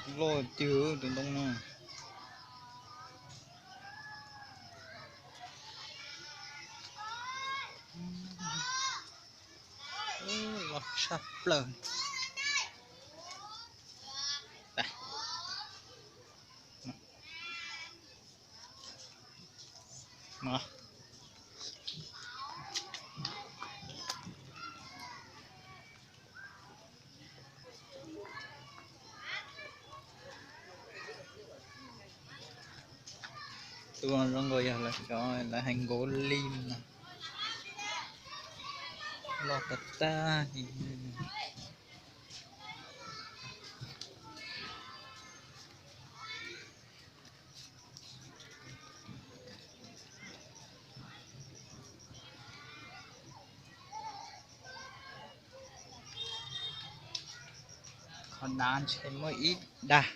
Loj tiag tus ntoo no. Loj tshaj plaws. Tus zoo nkaus yog lawv cov lawv hais nkaus li no. Loj tag tag li. Qhov dav ntshe muaj ib dag.